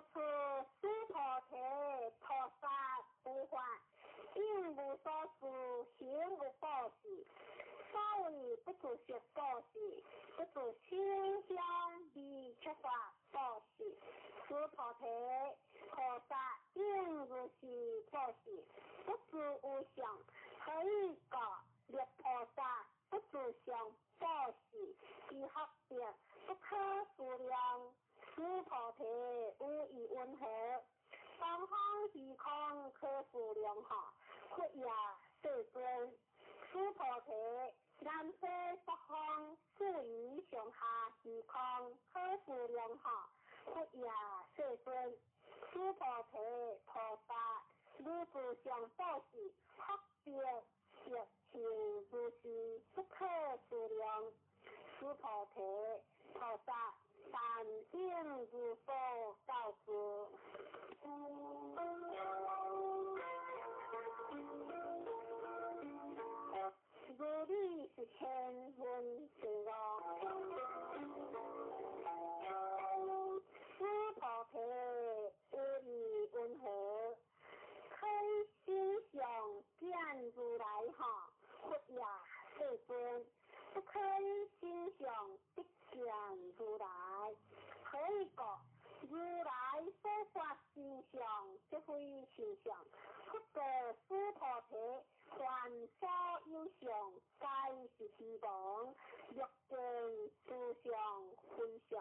此须菩提，菩萨无法，应无所住，行无布施。所谓不住色布施，不住声香味触法布施。须菩提，菩萨应如是布施，不住无相。何以故？若菩萨不住相布施，其福德不可思量。须菩提，吾意云何？东方虚空可思量哈，佛也世尊。须菩提，南西北方四夷上下虚空可思量哈，佛也世尊。须菩提，菩萨如住相布施，福德亦是如是不可思量。须菩提，菩萨但应如所告知。如理是千问第五。须菩提，吾意云何？可心想见如来哈，佛也世尊。不可心想得见如来，何以故？如来所说心相，即非心相。不过须菩提，凡所有相，皆是虚妄。若见诸相非相，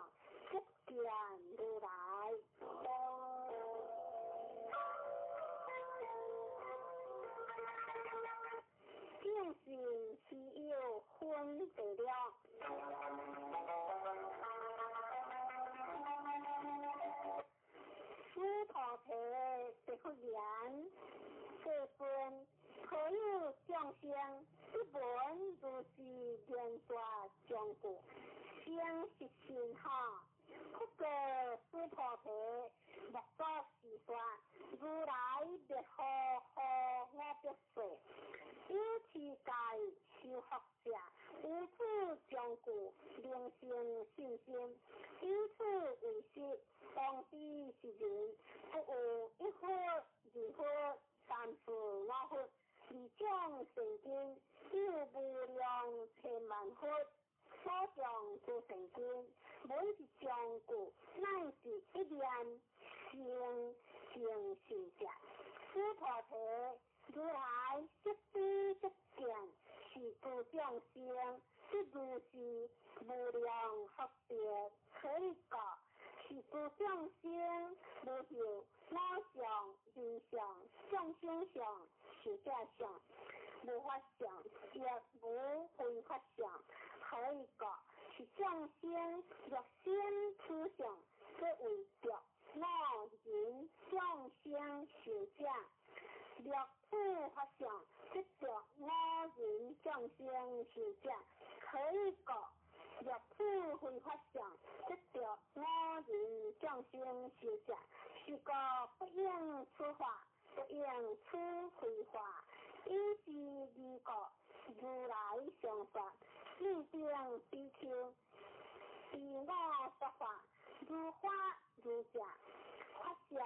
即见如来。正信是有分别了。须菩提，答复言：世尊，何有众生不闻如是言说将故，生是信哈？不过须菩提，莫作是说，如来灭后何我百岁？有持戒修福者，无此将故，能生信心。以此为实，当知是人，不有一佛、二佛、三四五佛，二种善根，有无量千万佛。所讲诸善根，每一将故，乃是一念生成信者。须菩提，如来即知即见，是诸众生，即如是无量福德。何以故？是诸众生无有我相、人相、众生相、寿者相，无法相，亦无非法相。何以故？是众生若生此相，即为着我人众生寿者；若此法相，即着我人众生寿者。何以故？若此非法相，即着我人众生寿者。是故不应此法，不应此非法。以是义故，如来常说：汝等比丘，依我说法，如法如教，法相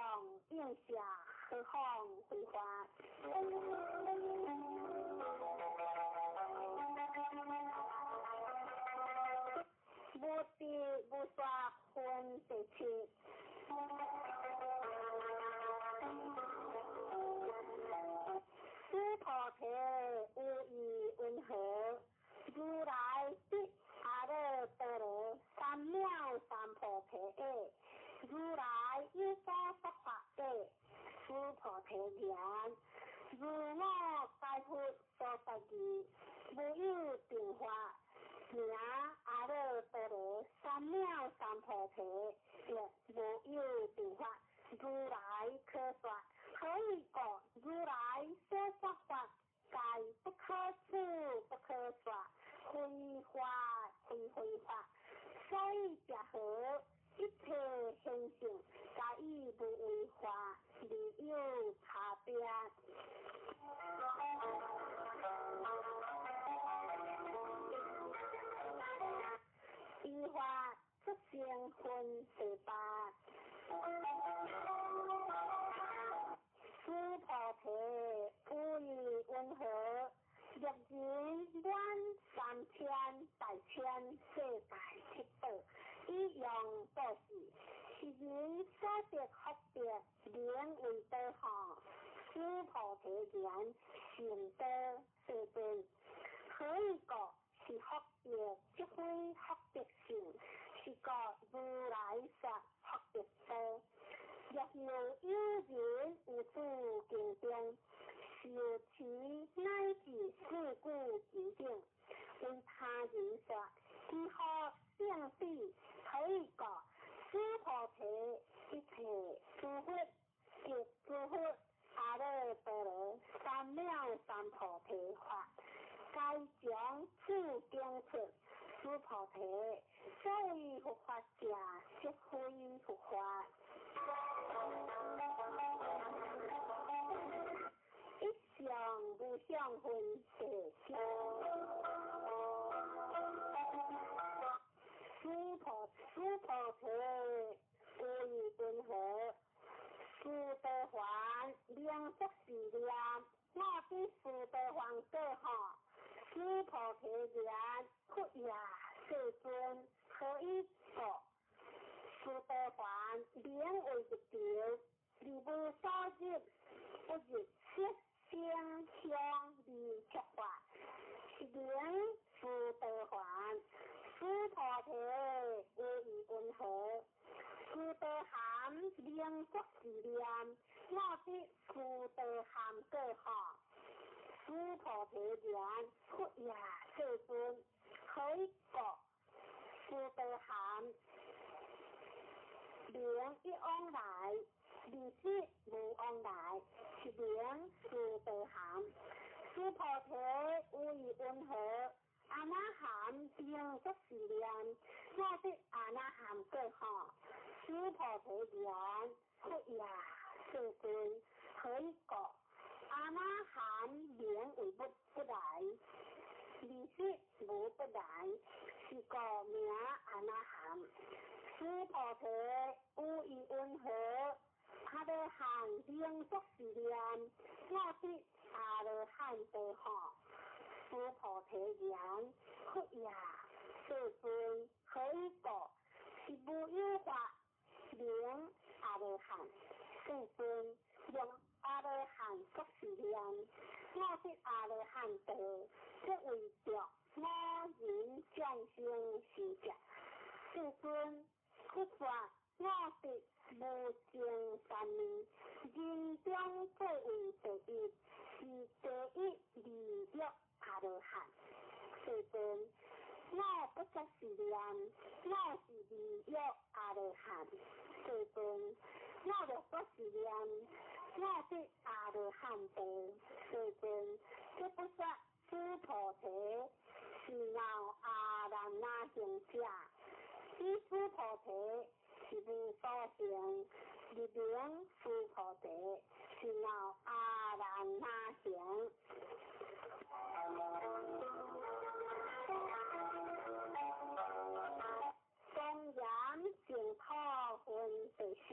应下，何况非法？无知无说分第七。须菩提，吾意云何？如来得阿耨多罗三藐三菩提耶？如来有所说法耶？须菩提言：如我解佛所说义，无有定法，名阿耨多罗三藐三菩提，亦无有定法。如来可说。何以故？如来所说法，皆不可思，不可说，非法非非法。所以者何？一切现象，皆以无为法而有差别。依法出生分第八。若人滿三千大千世界七寶，以用布施，是人所得福德，名為多吼。須菩提言：甚多，世尊。何以故？是福德，即非福德勝，是故如來說福德多。若有有人於此經中，受持乃至四句之頂，為他人說，其福勝彼。何以故？須菩提，一切諸佛及諸佛阿耨多羅三藐三菩提法，皆從此經出。須菩提，所謂佛法者，即非佛法。一相無相分第七。須菩提，有義云何？須陀洹名作是念，我得須陀洹果吼。須菩提言：佛也，世尊，何以故？須陀洹名為入道，而無所入，不入色聲香味觸法，是名須陀洹。須菩提，有義云何？須陀含名作是念，我得須陀含果吼。須菩提言：佛也，世尊，何以故？須陀含名一往來，二識無往來，是名須陀含。須菩提，有義云何？阿那含名作是念，我得阿那含果吼。須菩提言：佛也，世尊，何以故？阿那含名為不不來，二識無不來，是故名阿那含。須菩提，有義云何？阿羅漢名作是念，我得阿羅漢道吼。須菩提言：佛也，世尊，何以故？是無有法名阿羅漢。世尊，用阿羅漢作是念，我得阿羅漢道，即為著五蘊眾生修習。世尊，佛說我得無上三昧，人中最為第一，是第一二欲阿羅漢。世尊，我不作是念，我是二欲阿羅漢。世尊，我若作是念，我得阿羅漢道。世尊，這不說須菩提是鬧阿難那行者，彼須菩提是無所行，入名須菩提是鬧阿難那行。莊嚴淨土分第十。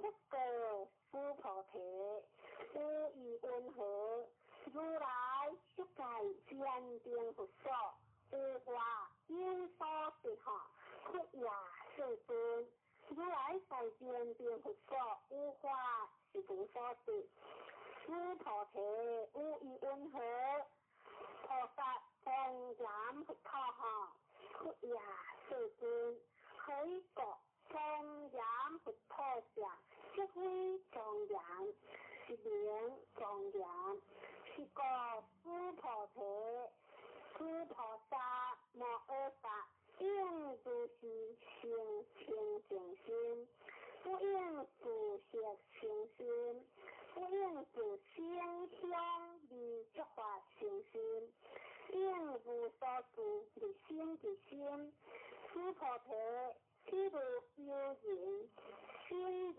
不過須菩提，有義云何？如來色界堅定佛所，有法有所得吼。佛也，世尊，如來在堅定佛所，有法是無所得。須菩提，有義云何？菩薩莊嚴佛土吼。佛也，世尊，何以故？莊嚴佛土者，即非莊嚴，是名莊嚴。是故須菩提，諸菩薩摩訶薩應如是生清淨心，不應住色生心，不應住聲香味觸法生心，應無所住而生其心。須菩提，譬如有人心如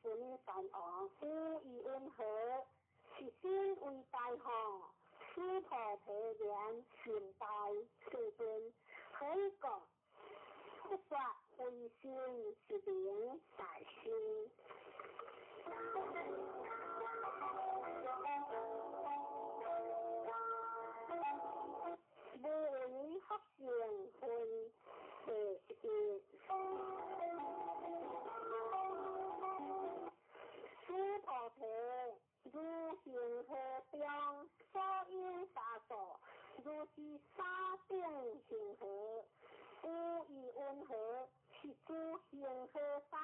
須彌山王，有義云何？是心為大吼。須菩提言：甚大，世尊。何以故？佛說唯心是名大心。如是沙等恒河，有意云何？是诸恒河沙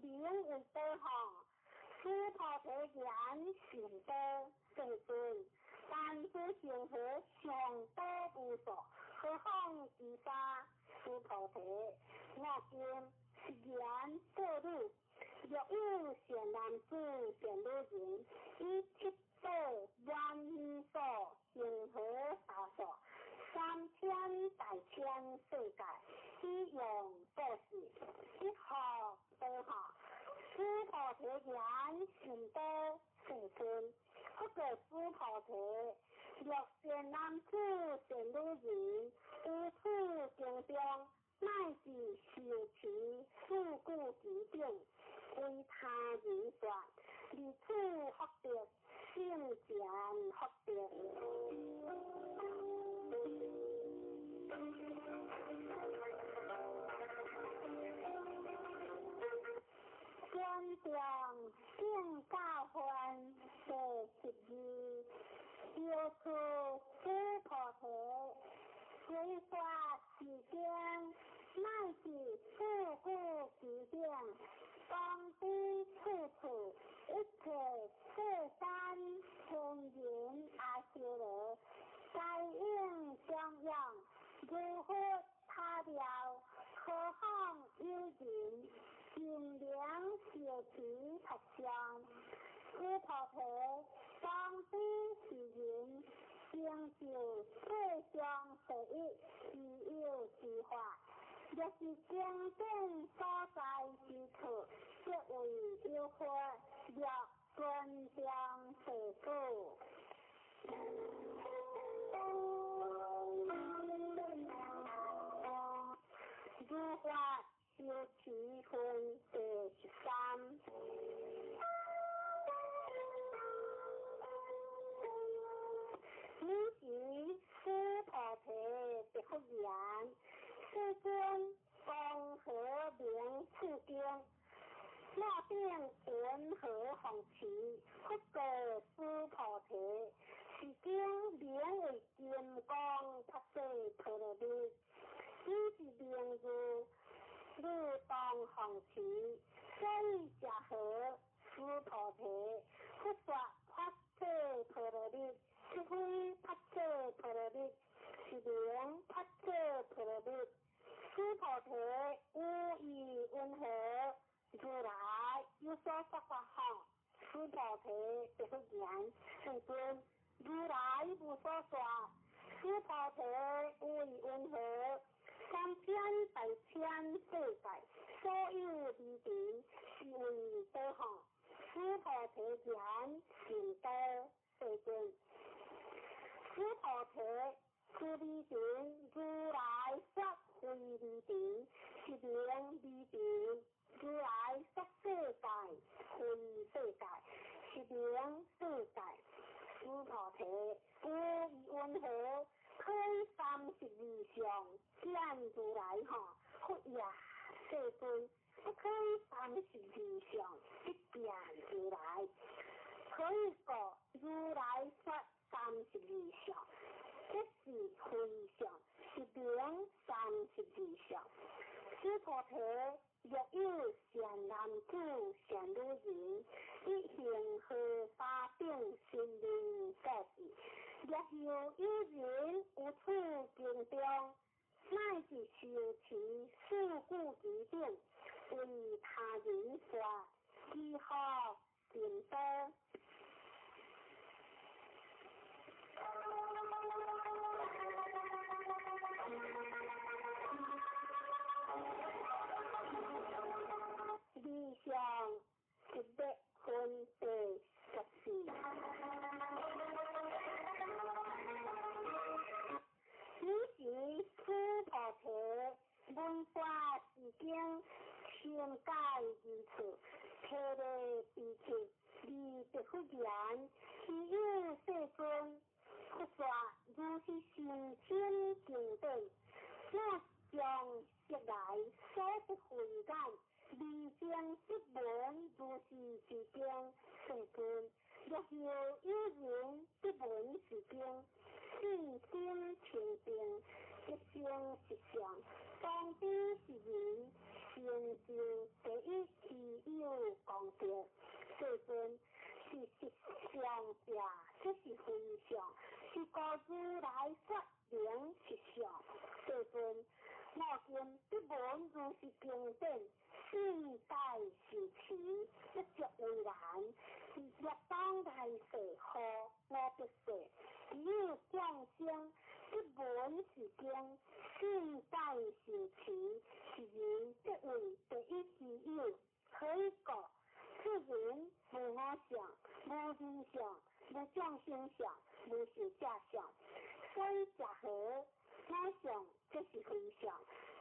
名为多吼。须菩提言甚多，世尊，但此恒河尚多无数，何况其沙？须菩提，我今是言作汝，若有善男子、善女人，以七宝万所恒河沙数，三千大千世界，以用布施，一学多学。须菩提言甚多，世尊。不过须菩提，若善男子、善女人，于此经中，乃至受持四句偈等，为他人说，离此福德，胜前福德。尊重圣教分第十二，药师须菩提，随说是经，乃至四句偈等，当知处处一切世间天人阿修罗，皆应供养，如佛塔庙，何况有人心灵受持佛像？须菩提，当知是人成就世上第一稀有之法，若是经典所在之处，即为有佛，若尊重世故。如法修持分第十三。尔时须菩提答复言：世尊，光和明此经，我等云何奉持？佛告须菩提：是经名为金刚菩萨陀罗尼，此是名字，汝当奉持。所以者何？须菩提，佛说菩萨陀罗尼，是非菩萨陀罗尼，是名菩萨陀罗尼。须菩提，有意云何？如来有所说法吼？须菩提答复言：世尊，如来无所说。须菩提，有意云何？三千大千世界，所有离尘，是为多吼？须菩提言：甚多，世尊。须菩提，此离尘，如来说非离尘，是名离尘。如来说世界，非世界，是名世界。须菩提，有意云何？开三十二相见如来吼？佛也，世尊，不开三十二相不见如来。可以讲如来说三十二相，这是非相，是名三十二相。须菩提，若有善男子、善女人，以恒河沙等心灵布施，若有有人于此经中，乃至受持四句偈等，为他人说，其福甚多。理想一百分第十四。尔时须菩提闻法是经，深解而处，体力悲切，而答复言：希有世尊，佛说如是甚深经典，我将昔来所得慧眼，未曾得闻如是之经。世尊，若有有人得闻是经，信心清淨，一生實相，當彼是人，成就第一希有功德。世尊，是實相者，這是非相，是故如來說名實相。世尊，我今得聞如是經典，信解受持，不作為難，業當來世護無別世，只有眾生得聞是經，信解受持，是人得為第一希有。何以故？此人無我相，無人相，無眾生相，無壽者相。所以者何？我相這是非相，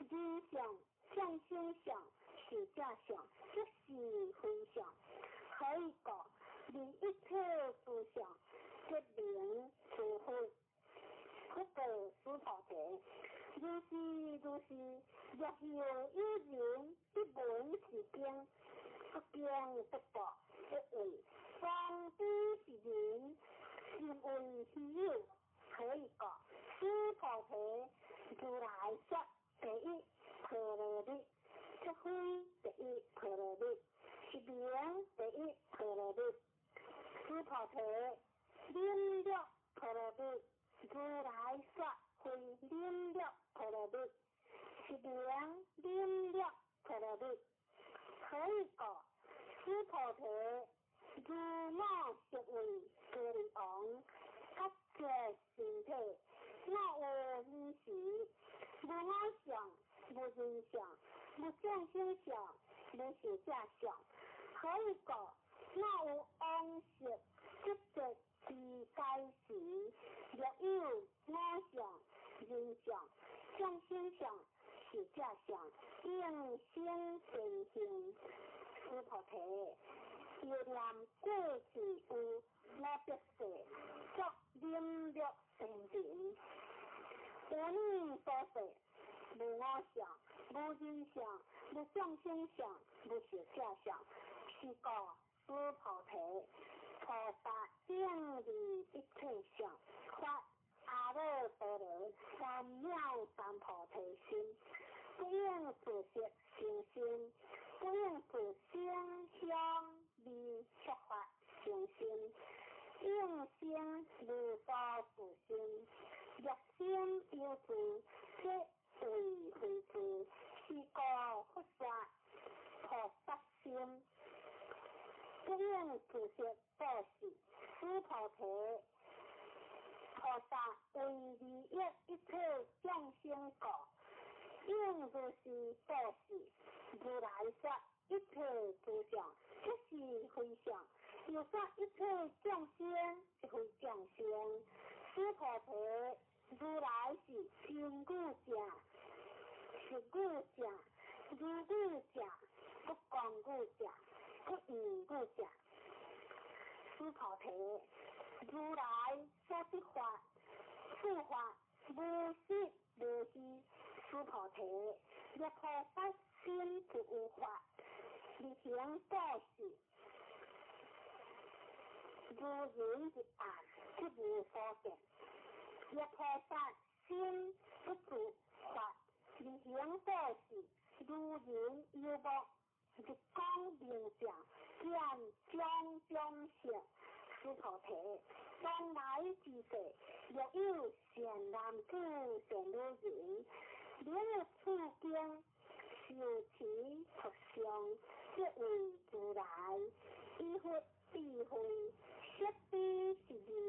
人相、眾生相、壽者相，這是非相。何以故？離一切諸相，即名諸佛。佛告須菩提：如是如是，若有有人得聞是經，不驚不怖，得為當彼是人，甚為希有。何以故？須菩提，如來說第一波羅蜜，這非第一波羅蜜，是名第一波羅蜜。須菩提，忍辱波羅蜜，如來說非忍辱波羅蜜，是名忍辱波羅蜜。何以故？須菩提，如我昔為歌利王，割截身體，我有爾時，無我相，無人相，無眾生相，無壽者相。何以故？我有往昔得捷之解時，若有我相、人相、眾生相、壽者相，應生善行。須菩提，憶念過去有五百世，作忍辱仙人。有爾所說，無我相，無人相，無眾生相，無壽者相，是故須菩提，菩薩應離一切相，發阿耨多羅三藐三菩提心，不應自色生心，不應自聲香味觸法生心，應生無所住心。若心有住，則為非住，是故佛說菩薩心，不應自色布施。須菩提，菩薩為利益一切眾生故，應如是布施。如來說一切諸相，即是非相；又說一切眾生，即非眾生。須菩提，如來是真語者、實語者、如語者、不誑語者、不異語者。須菩提，如來所得法，此法無實無虛。須菩提，若菩薩心不有法，而行布施，如人入暗，則無所見。若菩薩心不住法，而行布施，如人遊目，日光明照，見種種色。須菩提，當來之世，若有善男子、善女人，能於此經受持讀誦，則為如來，以佛智慧，說彼是人。